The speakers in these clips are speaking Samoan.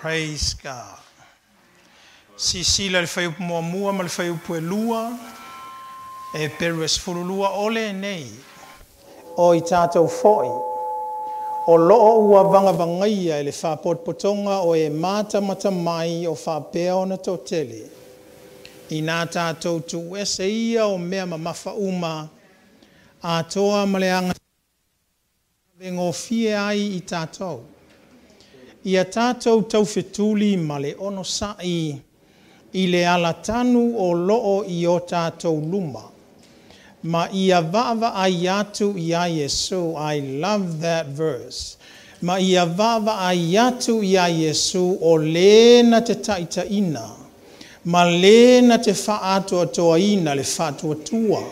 Praise God. Sisila le fuaiupu muamua ma le fuaiupu e lua, Eperu e 12 o lenei. O i tatou fo'i, o loo ua vagavagaia e le faapotopotoga o e matamata mai o faapea ona toatele. Ina tatou tuuese ia o mea mamafa uma, atoa ma le aga gofie ai i tatou. Ia tatou taufetuli ma le onosa'i i le alatanu o loo i o tatou luma. Ma ia vaavaai atu ia Iesu. I love that verse. Ma ia vaavaai atu ia Iesu o le na te taitaiina, ma le na te faaatoatoaina le faatuatua.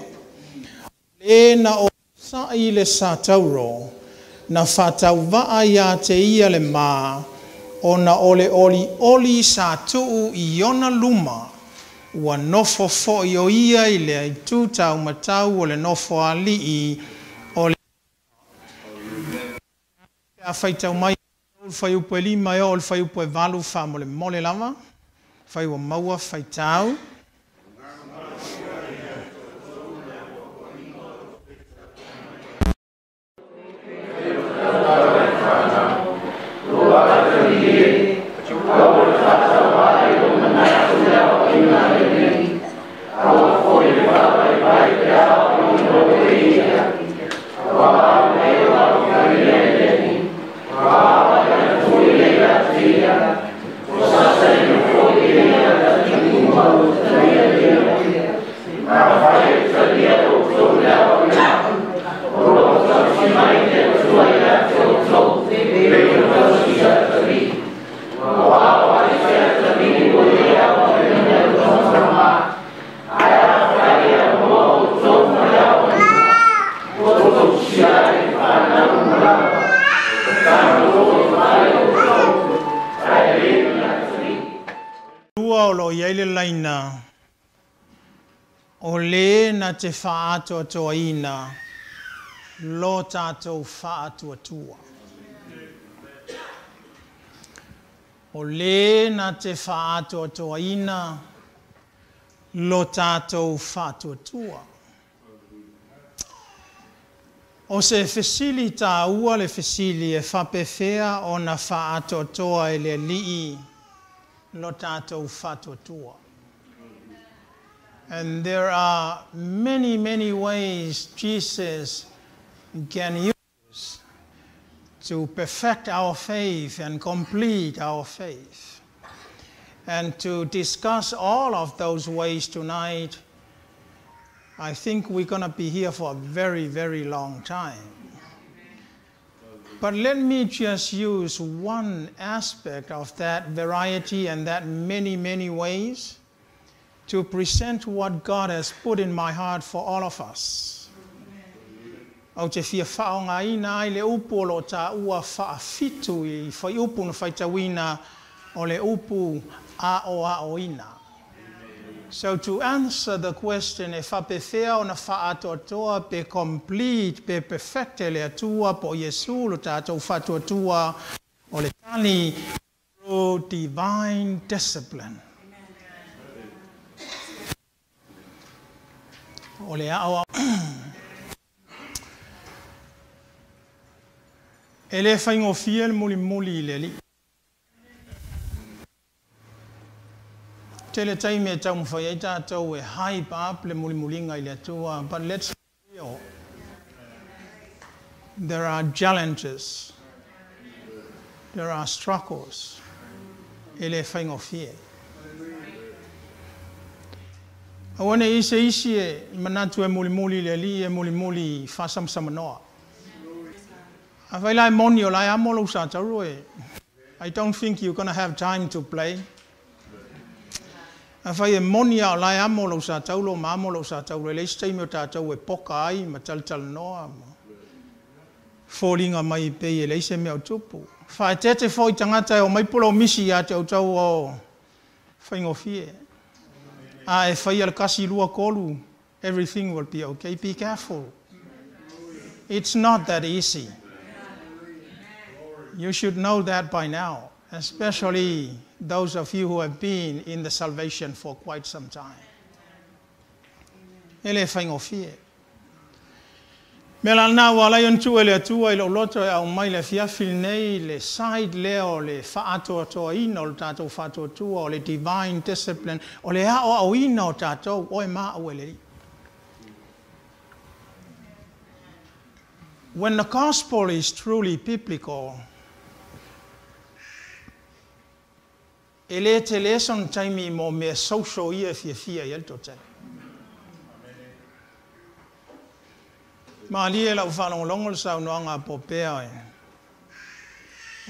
Le na onosa'i le satauro, na faatauvaa ia te ia le ma, ona o le olioli sa tuu i ona luma, ua nofo fo'i o ia i le itu taumatau o le nofo alii o le a faitau mai le fuaiupu e 5 e oo i le fuaiupu e 8 faamolemole lava, fai ua maua faitau. O lo i ai le laina, o le na te faaatoatoaina lo tatou faatuatua. O le na te faaatoatoaina lo tatou faatuatua. O se fesili tāua le fesili e faapefea ona faaatoatoa e le Alii lo tatou faatuatua. And there are many, many ways Jesus can use to perfect our faith and complete our faith. And to discuss all of those ways tonight, I think we're going to be here for a very, very long time. But let me just use one aspect of that variety and that many, many ways to present what God has put in my heart for all of us. Ou te fia faaaogaina ai le upu o lo taua faafitu i fuaiupu na faitauina o le upu aoaoina. So to answer the question, e faapefea ona faaatoatoa pe complete pe perfect le Atua po Iesu lo tatou faatuatua, o le tali through divine discipline. O le ao e le faigofie le mulimuli i le Alii. Tele taimi e taumafai ai tatou e hype up le mulimuliga i le Atua, but let's be real. There are challenges. There are struggles. E le faigofie. Aua ne i se isi e manatu e mulimuli i le Alii e mulimuli faasamsamanoa. Afai la e moni o la e amo lou satauro e, I don't think you're gonna have time to play. Afai e moni a o la e amo lou sataulo ma amo lou satauro, e leai se taimi o tatou e poka ai ma talatalanoa ma foliga mai pei e leai se mea o tupu. Faaeteete foi tagata e omai pula o misi ia te outou o faigofie. A e faia le 1, 2, 3, everything will be okay. Be careful. It's not that easy. You should know that by now. Especially those of you who have been in the salvation for quite some time. E le faigofie. Mea la lena ua ala ai ona tuu e le Atua i lou loto e aumai i le afiafi lenei le side lea o le faatoatoaina o le tatou faatuatua, o le divine discipline, o le aoaoina o tatou, oe ma au e le Alii. When the gospel is truly biblical, e le tele sona taimi mo mea social ia e fiafia i ai le toatele. Malie lau faalogologo le saunoaga a Popea e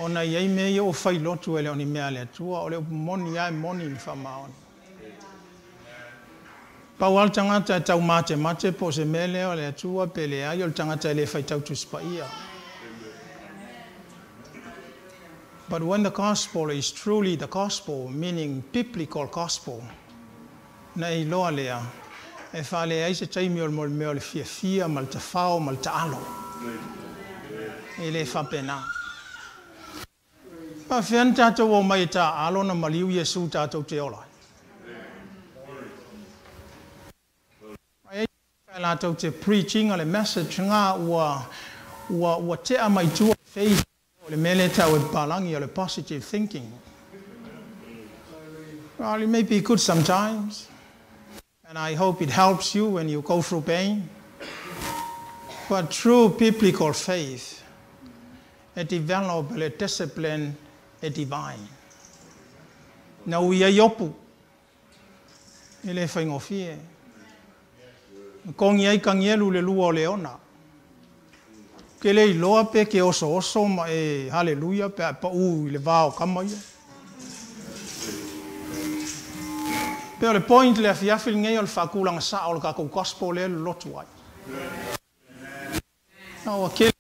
ona e i ai mea ia ua fai lotu e le o ni mea a le Atua, o le upu moni lava e moni ma faamaoni. Pau lava le tagata e taumatemate po o se mea lea o le Atua pe leai, o le tagata e le faitau Tusi Paia. But when the gospel is truly the gospel, meaning biblical gospel, na e iloa lea, e faaleai se taimi o le mea o le fiafia ma le tafao ma le taalo. E le faapena. E faapefea ona tatou omai e taaalo na maliu Iesu tatou te ola ai? Ai latou te preach ina le message nga ua ua ua tea mai tua faith o le mea lea e tau e papalagi o le positive thinking. Well, it may be good sometimes, and I hope it helps you when you go through pain. But true biblical faith, e develop le discipline e divine. Na ui ai Iopu, e le faigofie. Na kogi ai Kanielu le lua o Leona. Ou te le iloa pe ke osooso ma e haleluia pe a e pau i le va o kama ia. Pe o le point i le afiafi lenei o le faatulaga sao o le tatou gospel lea e lolotu ai. Na ua tele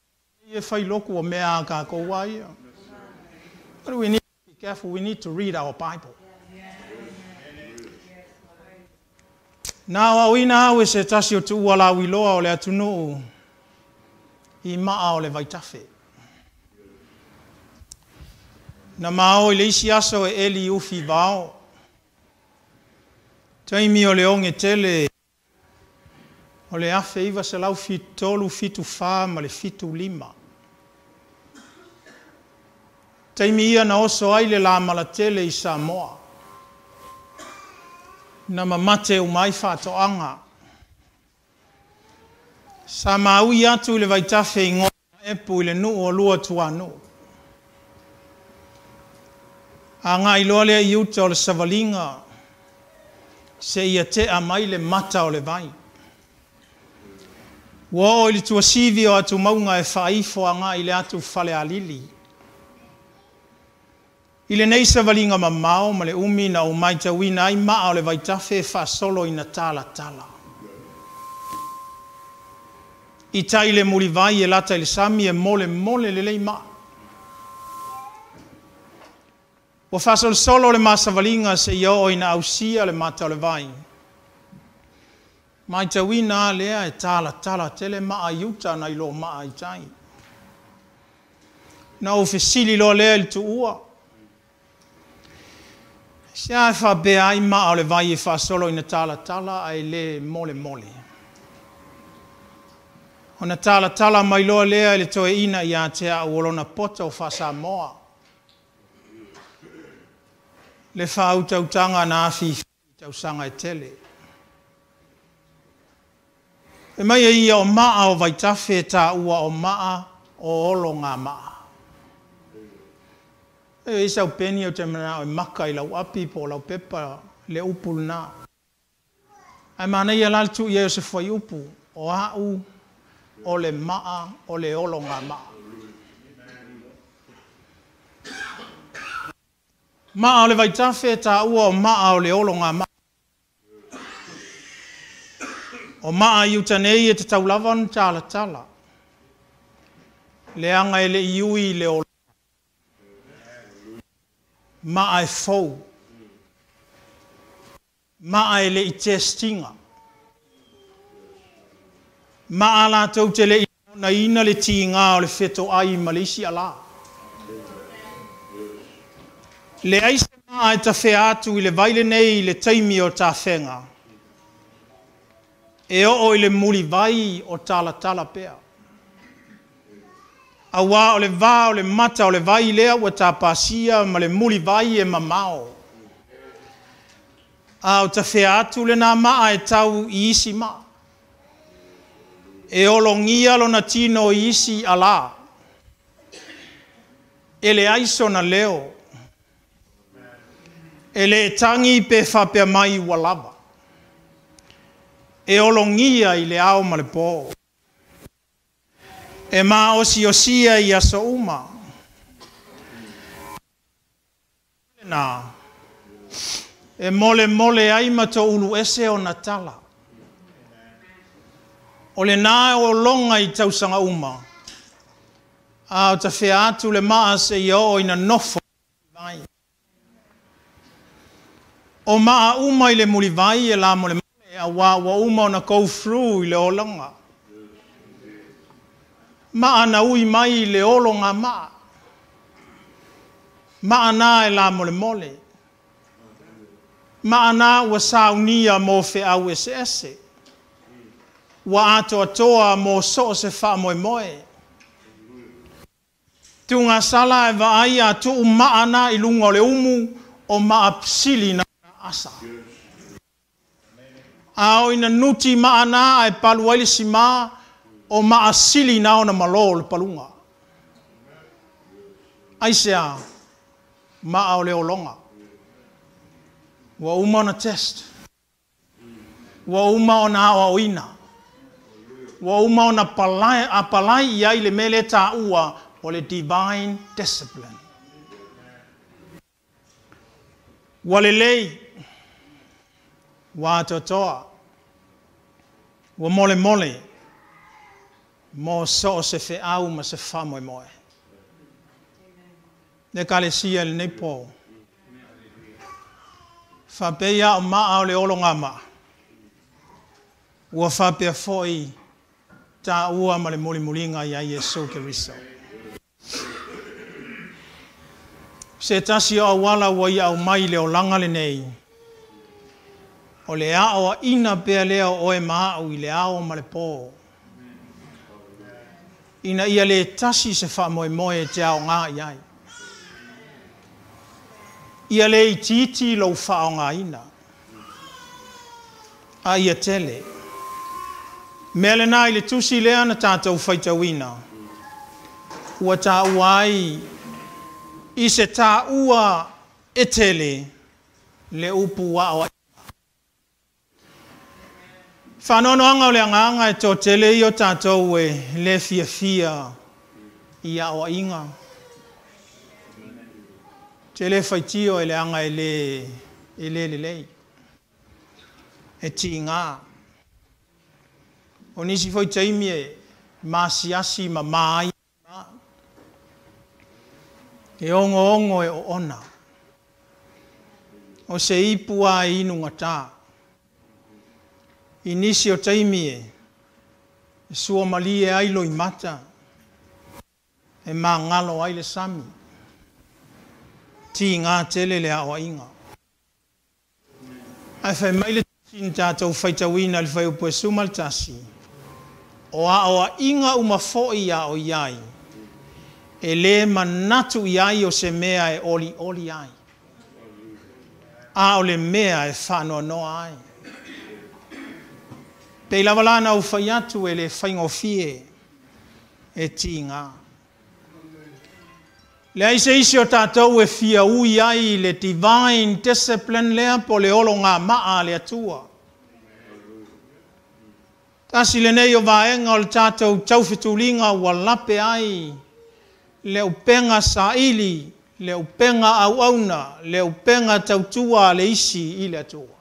mea ia e fai lotu o mea a tatou a ia. But we need to be careful, we need to read our Bible. Na aoaoina au e se tasi o tuua lauiloa o le atunuu i maa o le vaitafe. Na mao i le isi aso e eli ufi vao, taimi o le oge tele o le 1973, 74 ma le 75. Taimi ia na oso ai le lamala tele i Samoa. Na mamate uma ai faatoaga. Sa maui atu i le vaitafe i Goaepu i le nuu o Luatuanuu. Agai loa lea i uta o le savaliga seia tea mai le mata o le vai. Ua oo i le tuasivi o atumauga e faaifo agai i le atu Falealili. I lenei savaliga mamao ma le umi na ou matauina ai maa o le vaitafe e faasolo ina talatala. I tai le mulivai e lata i le sami e molemole lelei maa. Ua faasolosolo le ma savaliga seia oo ina ausia le mata o le vai. Matauina a lea e talatala tele maa i uta nai lo maa i tai. Na ou fesili loa lea i le tuua, Aisea e faapea ai maa o le vai e faasolo ina talatala ae le molemole? Ona talatala mai loa lea e le toeaina ia te au o lona poto faa-Samoa, le faautautaga na afifi i tausaga e tele. Fai mai e ia o maa o vaitafe e taua o maa o ologamaa. E i ai sau peni ou te manao e maka i lau api po o lau pepa le upu lena. Ae manaia la le tuu i ai o se fuaiupu, o a'u o le maa o le ologamaa. Maa o le vaitafe e taua o maa o le ologamaa. O maa i uta nei e tatau lava ona talatala, leaga e le i ui i le ologa. Maa e fou. Maa e le i test ina. Maa latou te le i lagonaina le tiga o le fetoai ma le isi alā. Leai se maa e tafea atu i le vai lenei i le taimi o tafega, e oo i le mulivai o talatala pea. Auā o le va o le mata o le vai lea ua tapasia ma le mulivai e mamao. A o tafea atu lenā maa e tau i isi maa. E ologia lona tino i isi alā. E leai sona leo. E lē tagi pe faapea mai ua lava. E ologia i le ao ma le pō. E maosiosia i aso uma. Lenā, e molemole ai ma toulu ese ona tala. O lenā ologa i tausaga uma, a o tafea atu le maa seia oo ina nofo i le vai. O maa uma i le mulivai e lamolemole auā ua uma ona go through i le olaga. Maa na ui mai i le ologamaa. Maa na e lamolemole. Maa na ua saunia mo feau eseese. Ua atoatoa mo so o se faamoemoe. Tuugasala e vaai a tuu maa na i luga o le umu o maa sili na asa. A oo ina nuti maa na ae palu ai le simā o maa sili na ona malō o le paluga. Aisea? Maa o le ologa. Ua uma ona test. Ua uma ona aoaoina. Ua uma ona palai, apalai i ai le mea lea e taua o le divine discipline. Ua lelei, ua atoatoa, ua molemole mo so o se feau ma se faamoemoe. Le Ekalesia i lenei pō, faapei a o maa o le ologamaa, ua faapea foi taua ma le mulimuliga ia Iesu Keriso. Se tasi o auala ua Ia aumai i le olaga lenei, o le aoaina pea lea o oe ma a'u i le ao ma le pō, ina ia lē tasi se faamoemoe e te aoga i ai. Ia lē itiiti lou faaaogaina, a ia tele. Mea lenā i le tusi lea na tatou faitauina, ua taua ai i se taua e tele le upu aoaiga. Faanoanoaga o le agaga e toatele ia o tatou e lē fiafia i aoaiga. Te le faitio e leaga e lē e lē lelei, e tiga. O nisi foi taimi e maasiasi mamā ai e ogoogo e oona. O se ipu lava e inu gatā. I nisi o taimi e suamalie ai loimata, e magalo ai le sami. Tiga tele le aoaiga. Ae fai mai le Tusi na tatou faitauina i le Fuaiupu e 11, O aoaiga uma foi a o i ai, e lē manatu i ai o se mea e olioli ai, a o le mea e faanoanoa ai. Pei lava la na ou fai atu e le faigofie e tiga. Leai se isi o tatou e fia ui ai i le divine discipline lea po o le ologamaa a le Atua. Tasi lenei o vaega o le tatou taufetuliga ua lape ai le upega saili, le upega auauna, le upega tautua a le isi i le Atua.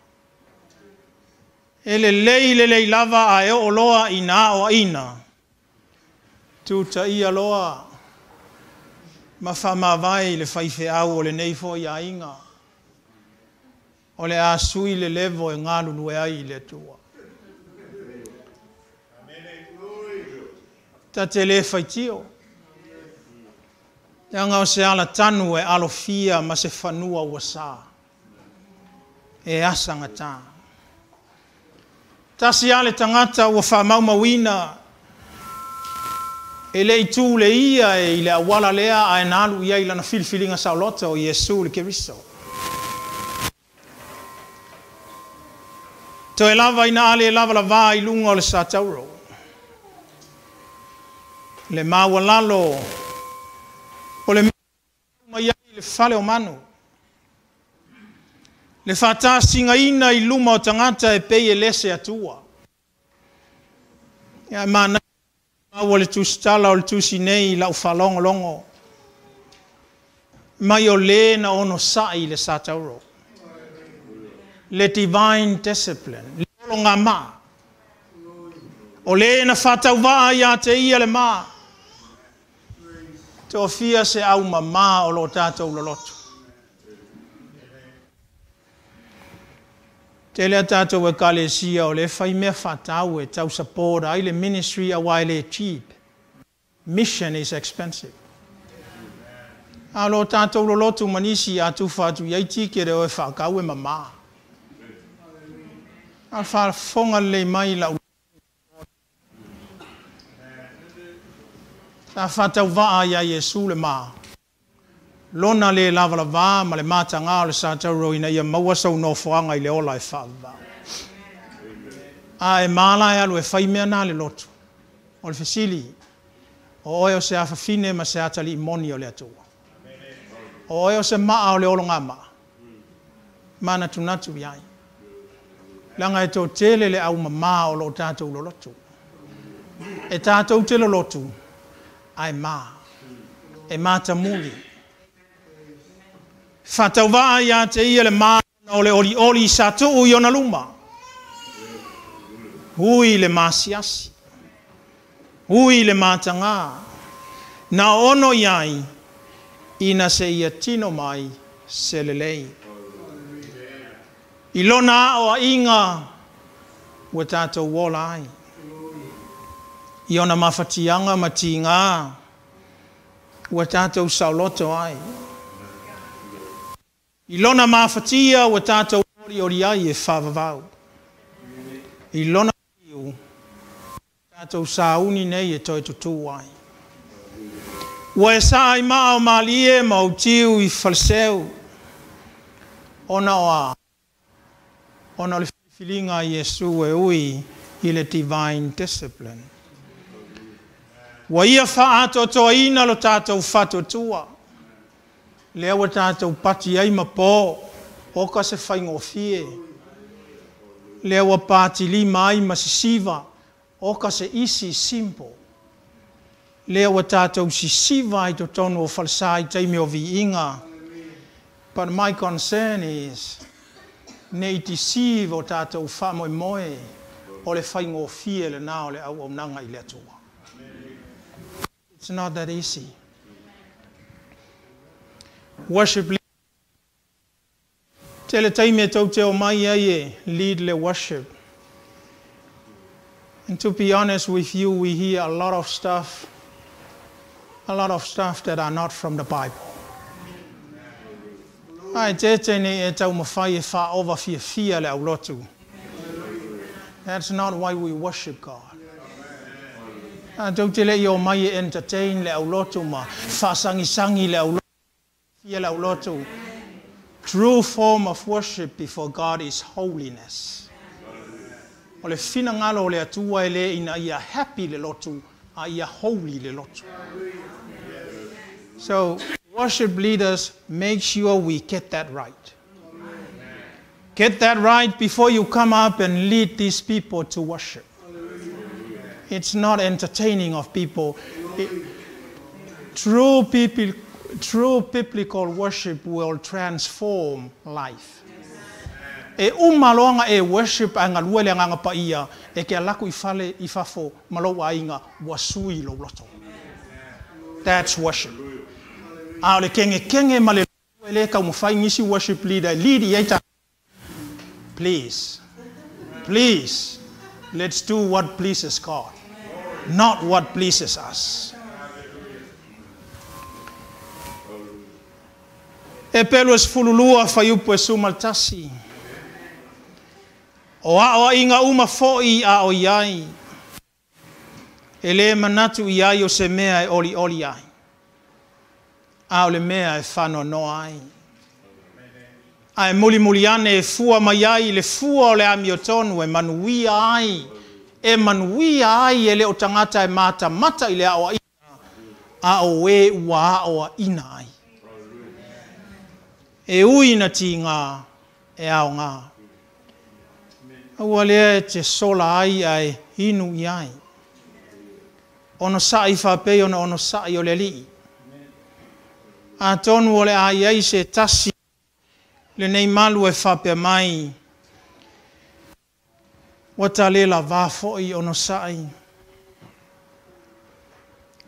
E lelei lelei lava ae oo loa ina aoaina, tutaia loa ma faamavae i le faifeau o lenei foi aiga, o le a sui le levo e galulue ai i le Atua. Ta te le faitio. Leaga o se alatanu e alofia ma se fanua ua sa. E asagatā. Tasi lava le tagata ua faamaumauina e le i tuleia i le auala lea ae na alu i ai i lana filifiliga saoloto, o Iesu le Keriso. Toe lava ina a le lavalavā i luga o le satauro, le maualalo o le mea mai ai i le fale o manu, le faatasigaina i luma o tagata e pei e le se Atua. Ae manaia maua le tusitala o le tusi nei i lau faalogologo mai o le na onosai i le satauro. Le divine discipline, le ologamaa. O le na faatauvaa ia te ia le ma. Tofia se au mamā o lo tatou loloto. Tele a tatou ekalesia o le fai mea faatau e tau support ai le ministry aua e le cheap. Mission is expensive. A o lo tatou loloto ma nisi a tufa atu i ai ticket e o e faatau e mamā. A faafofoga lelei mai lau sa faatauvaa ia Iesu le ma. Lona le lavalavā ma le matagā o le satauro ina ia maua sou nofoaga i le ola e faavavau. A e mala e alu e fai mea na le lotu. O le fesili, o oe o se afafine ma se atalii moni o le Atua. O oe o se maa o le ologamaa. Manatunatu i ai. Leaga e toatele le au mamā o lo tatou lolotu. E tatou te lolotu, ae ma. E matamuli. Faatauvaa ia te ia le ma o le olioli sa tuu i ona luma. Ui le masiasi. Ui le matagā. Na ono i ai, ina se ia tino mai se lelei. I lona aoaiga ua tatou ola ai. I ona mafatiaga ma tigā ua tatou saoloto ai. I lona mafatia ua tatou olioli ai e faavavau. I lona maliu tatou sauni nei e toe tutū ai. Ua e saa i maa o malie ma ou tiu i faleseu, ona o a? Ona o le filifiliga a Iesu e ui i le divine discipline. Ua ia faaatoatoaina lo tatou faatuatua, lea ua tatou pati ai ma po, oka se faigofie. Lea ua patilima ai ma sisiva, oka se easy simple. Lea ua tatou sisiva ai totonu o falesa i taimi o viiga. But my concern is, ne i deceive o tatou faamoemoe o le faigofie lena o le auaunaga i le Atua. It's not that easy. Worship tele taimi e tou te omai ai e lead le worship. And to be honest with you, we hear a lot of stuff, a lot of stuff that are not from the Bible. Ae tete nei e taumafai e faaova fiafia le aulotu. That's not why we worship God. Tatou te le i omai e entertain le aulotu ma faasagisagi le aulotu fia le aulotu. True form of worship before God is holiness. O le finagalo o le Atua e le ina ia happy le lotu, a ia holy le lotu. So, worship leaders, make sure we get that right. Get that right before you come up and lead these people to worship. It's not entertaining of people. True biblical worship will transform life. E uma loa ona e worship ae galue le Agaga Paia, e te alu atu i fale i fafo ma lou aiga ua sui lou loto. That's worship. A o le kegekege ma le e le taumafai nisi worship leader e lead i ai ta. Please, please, let's do what pleases God, not what pleases us. E pelu e 12 fuaiupu e 11. O aoaiga uma foʻi a o iai, e lē manatu i ai o se mea e olioli ai, a o le mea e faanoanoa ai. Ae mulimuli ane e fua mai ai le fua o le amiotonu e manuia ai, e manuia ai e le o tagata e matamata i le aoaiga, a o e ua aoaina ai. E ui na tiga e aogā. Aua lea e te sola ai ae inu i ai. Onosaʻi faapei ona onosaʻi o le Alii. Atonu o le a i ai se tasi lenei malu e faapea mai, ua ta lē lavā foʻi onosaʻi.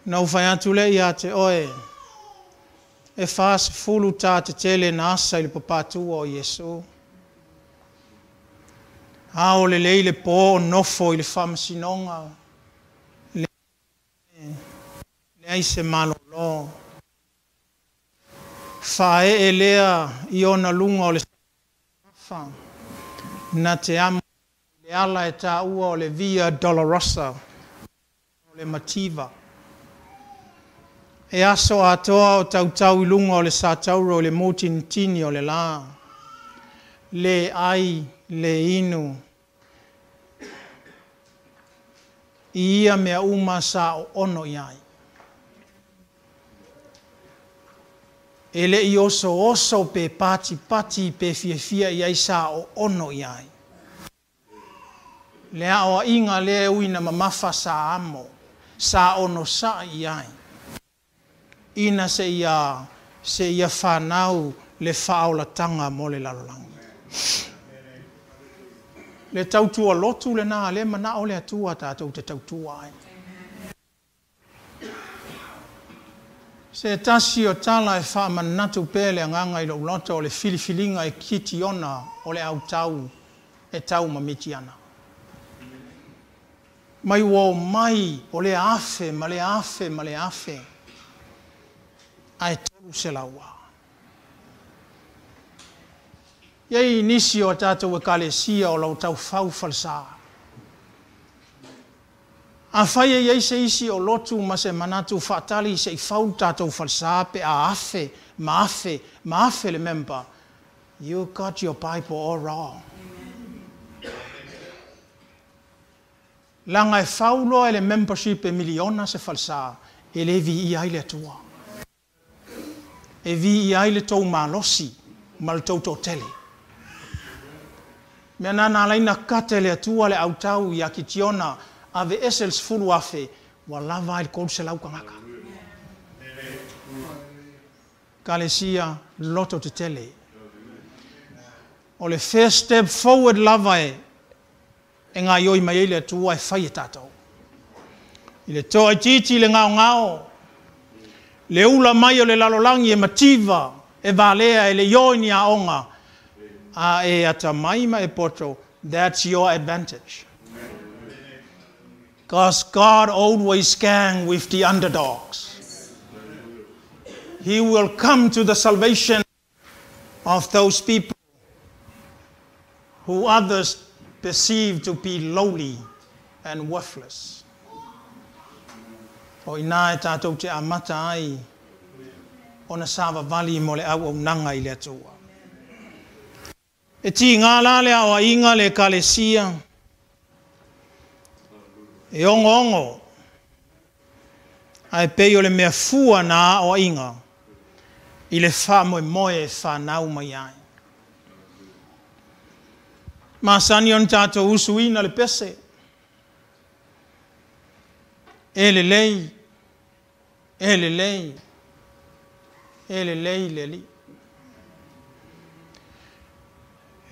Na ou fai atu lea iā te oe, e 40 tā tetele na asa i le papātua o Iesu. Ao lelei le pō o nofo i le faamasinoga, leai se malōlō. Faaee lea i ona luga o le afa, na te amo le ala e taua o le Via Dolorosa o le mativa. E aso atoa o tautau i luga o le satauro i le mutinitini o le lā. Le ai, le inu. I ia mea uma sa oono i ai. E le i osooso pe patipati pe fiafia i ai sa oono i ai. Le aoaiga lea e ui na mamafa sa amo, sa onosaʻi i ai. Ina se ia fanau le faaolataga mo le lalolagi. Le tautua lotu lenā le manao le Atua tatou te tautua ai. Se tasi o tala e faamanatu pea le Agaga i lou loto o le filifiliga e Kitiona o le autau e tau ma Mitiana. Mai ua o mai o le afe ma le afe ma le afe, ae 300 a. Iai nisi o tatou ekalesia o lau taufau falesā. Afai e iai se isi o lotu ma se manatu faatali se i fau tatou falesā pe a afe ma afe ma afe le member, you got your Bible all wrong. Laga e fau loa e le membership e miliona se falesā, e lē viia ai le Atua. E viia ai le tou malosi ma le tou toatele. Mea na ala ai na kate le Atua le autau ia Kitiona ave ese le 10,000 ua lava ai le 300 tagata. Kalesia loto tetele. O le first step forward lava e gaioi mai ai le Atua e fai e tatou. I le toaitiiti le gaogao, le ula mai o le lalolagi e mativa, e valea e le ioi ni aoga, a e atamai ma e poto, that's your advantage. Because God always gang with the underdogs. He will come to the salvation of those people who others perceive to be lowly and worthless. O ina e tātou te amata ai ona savavali mo le auaunaga i le Atua. E tigā la le aoaiga le ekalesia e ogoogo ae pei o le mea fua na aoaiga i le faamoemoe e fanau mai ai. Masani ona tatou usuina le pese. E lelei, e lelei, e lelei le Alii.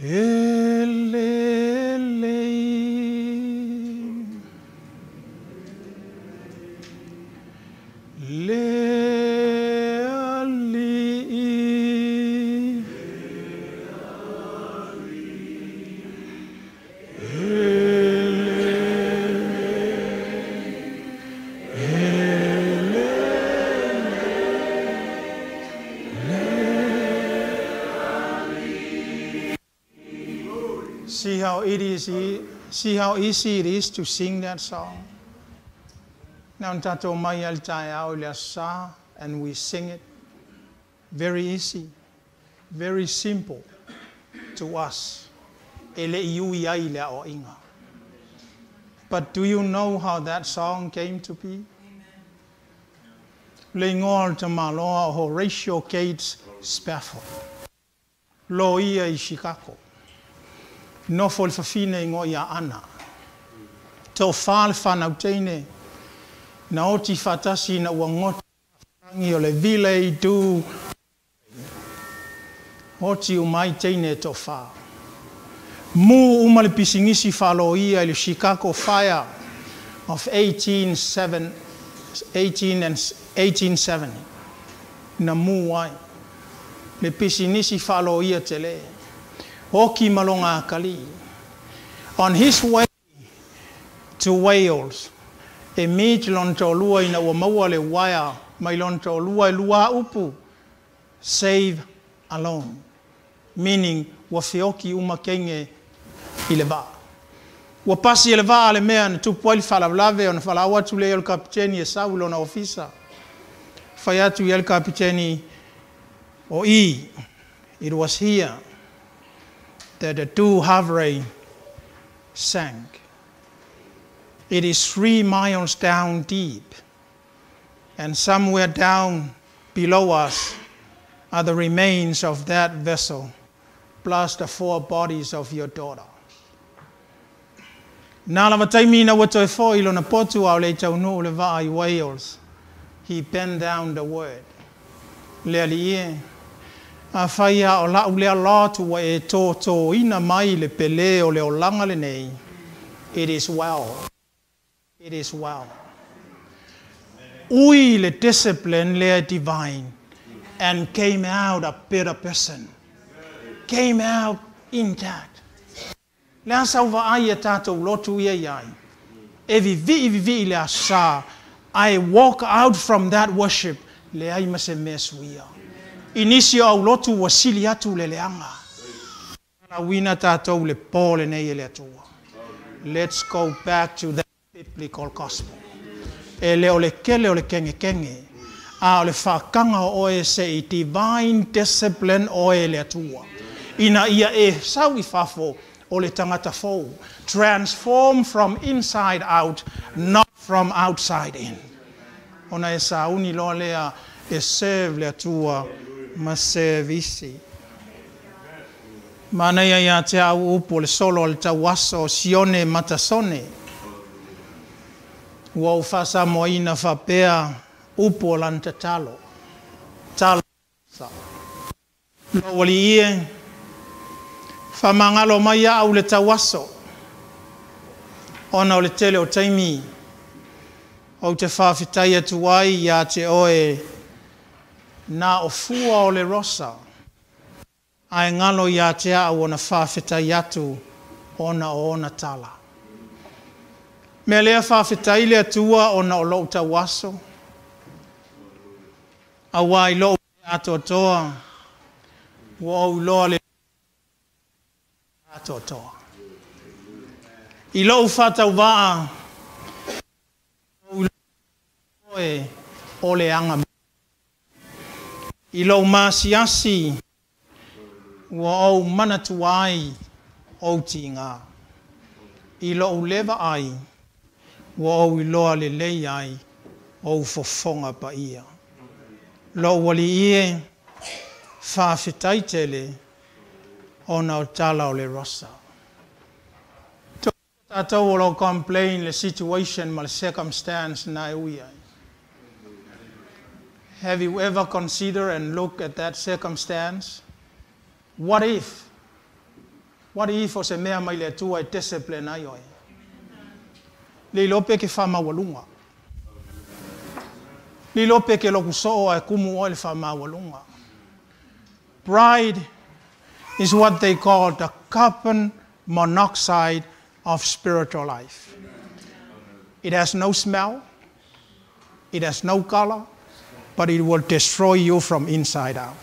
E lelei. Le Alii. E lelei, e lelei, le See how it is, see how easy it is to sing that song? Na ona tatou omai lava i le taeao i le Aso Sa and we sing it. Very easy, very simple to us e le i ui ai le aoaiga. But do you know how that song came to be? Le igoa o le tamaloa o Horatio Gates Spafford. Loia i Chicago. Nofo i le fafine igoa ia Anna. Toafa le fanau teine na oti faatasi ina ua goto i le faafalagi o le Ville du Oti uma ai teine e toafa. Mu uma le pisinisi faaloia i le Chicago Fire of 18 1870 na mu ai le pisinisi faaloia tele. Oki ma lona akalii. On his way to Wales, e meet lona toalua ina ua maua le uaea mai lona toalua e lua upu, Save alone, meaning ua feoki uma teine i le vaa. Ua pasi e le vaa le mea na tupu ai le faalavelave ona valaau atu lea o le kapiteni e sau i lona ofisa. Fai atu i ai le kapiteni o i, It was here that the Du Havre sank. It is 3 miles down deep, and somewhere down below us are the remains of that vessel, plus the four bodies of your daughter. Na lava taimi ina ua toe foi i lona potu a o le i taunuu le vaa i Wales, he penned down the word. Le Alii e, afai lava o la'u lea lotu ua e tōtōina mai le pelē o le olaga lenei, it is well. It is well. Ui le discipline lea divine and came out a better person. Came out intact. Le a sau vaai e tatou lotu ia i ai. E vivii vivii le Aso Sa. I walk out from that worship leai ma se mea suia. I nisi o aulotu ua sili atu le leaga. Lauina tatou le po lenei e le Atua. Let's go back to that biblical gospel. E le o le kele o le kengekenge, a o le faakaga o oe se i divine discipline oe e le Atua. Ina ia e sau i fafo o le tagata fou. Transform from inside out, not from outside in. Ona e sauni loa lea e serve le Atua ma serve isi. Manaia ia te au upu o le solo o le tauaso o Sione Matasone. Ua ou faasamoaina faapea upu o lana tatalo. Talo sa. Lou Alii e, faamagalo mai au i le tauaso, ona o le tele o taimi ou te faafetai atu ai iā te oe na o fua o le rosa, ae galo iā te au ona faafetai atu ona o ona tala. Mea lea faafetai le Atua ona o lou tauaso, auā i lou le atoatoa, ua ou iloa le atoatoa. I lou faatauvaa, ou iloa oe o le aga. I lou masiasi, ua ou manatua ai ou tiga. I lou leva ai, ua ou iloa lelei ai ou fofoga paia. Lou Alii e, faafetai tele ona o tala o le rosa. Tatou o lo o complain le situation ma le circumstance na e ui ai. Have you ever considered and looked at that circumstance? What if? What if o se mea mai le Atua e discipline ai oe? Le iloa pe e ke faamaualuga. Le iloa pe ke loku soo ae kumu oe i le faamaualuga. Pride is what they call the carbon monoxide of spiritual life. It has no smell, it has no color, but it will destroy you from inside out.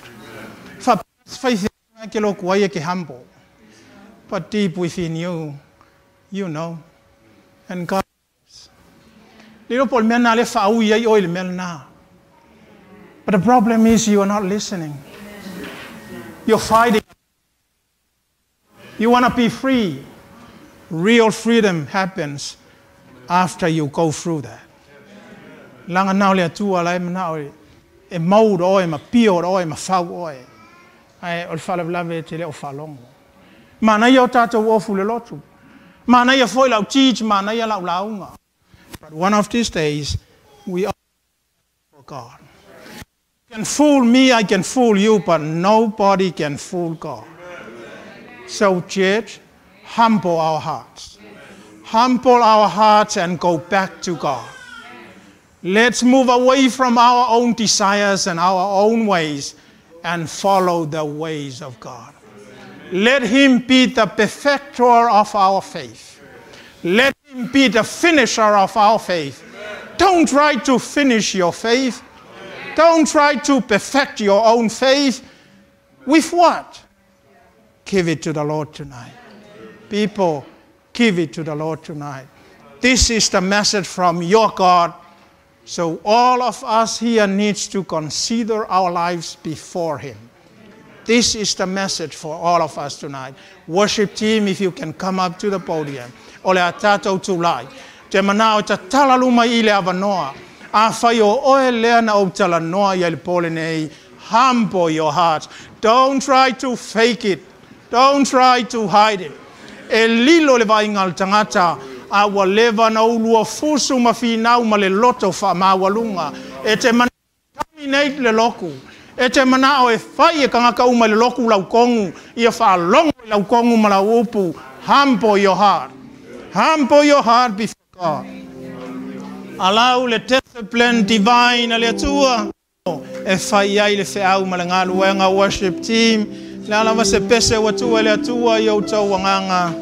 Faifeau e ke loku ai e ke humble. But deep within you, you know. And God knows. Le iloa po o le mea lena lea e faaui ai oe i le mea lena. But the problem is you are not listening. You're fighting. You want to be free. Real freedom happens after you go through that. Leaga na o le Atua la e manao e mold oe ma build oe ma fau oe. Ae o le faalavelave e te le o faalogo. Manaia o tatou ofu i le lotu. Manaia foi lau teach, manaia lau lauga. But one of these days, we are for God. You can fool me, I can fool you, but nobody can fool God. So, church, humble our hearts. Humble our hearts and go back to God. Let's move away from our own desires and our own ways and follow the ways of God. Let Him be the perfecter of our faith. Let Him be the finisher of our faith. Don't try to finish your faith. Don't try to perfect your own faith. With what? Give it to the Lord tonight. People, give it to the Lord tonight. This is the message from your God. So all of us here needs to consider our lives before Him. This is the message for all of us tonight. Worship team, if you can come up to the podium. O le a tatou tulai. Ou te manao e tatala luma i le avanoa. Afai o oe lea na ou talanoa i ai i le po lenei, humble your heart. Don't try to fake it. Don't try to hide it. E lilo le vaaiga a le tagata, a ua leva ona ulua fusu ma finau ma le loto faamaualuga. E te manao e dominate le loku. E te manao e fai e tagata uma i le loku lau kogu, ia faalogo i lau kogu ma lau upu. Humble your heart. Humble your heart before God. Allow le discipline divine a le Atua e fai ai le feau ma le galuega. Worship team, le a lava se pese ua tuu e le Atua i outou agaga.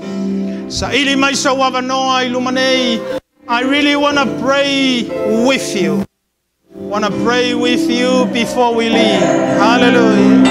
Saili mai sou avanoa i luma nei. I really want to pray with you. Want to pray with you before we leave. Hallelujah.